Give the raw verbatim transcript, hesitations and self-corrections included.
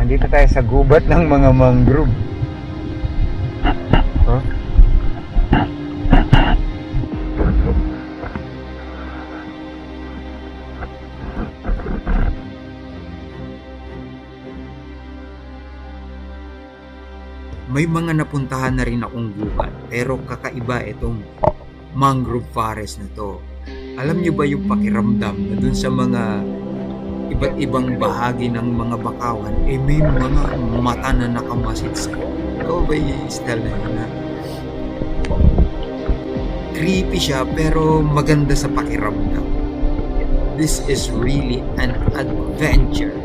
Dito tayo sa gubat ng mga mangrove. Huh? May mga napuntahan na rin akong gubat, pero kakaiba itong mangrove forest na 'to. Alam niyo ba yung pakiramdam na dun sa mga iba't ibang bahagi ng mga bakawan, eh, may mga mata na nakamasid sa'yo? Ikaw ba yung style na yun, ha? Creepy siya, pero maganda sa pakiramdam. This is really an adventure.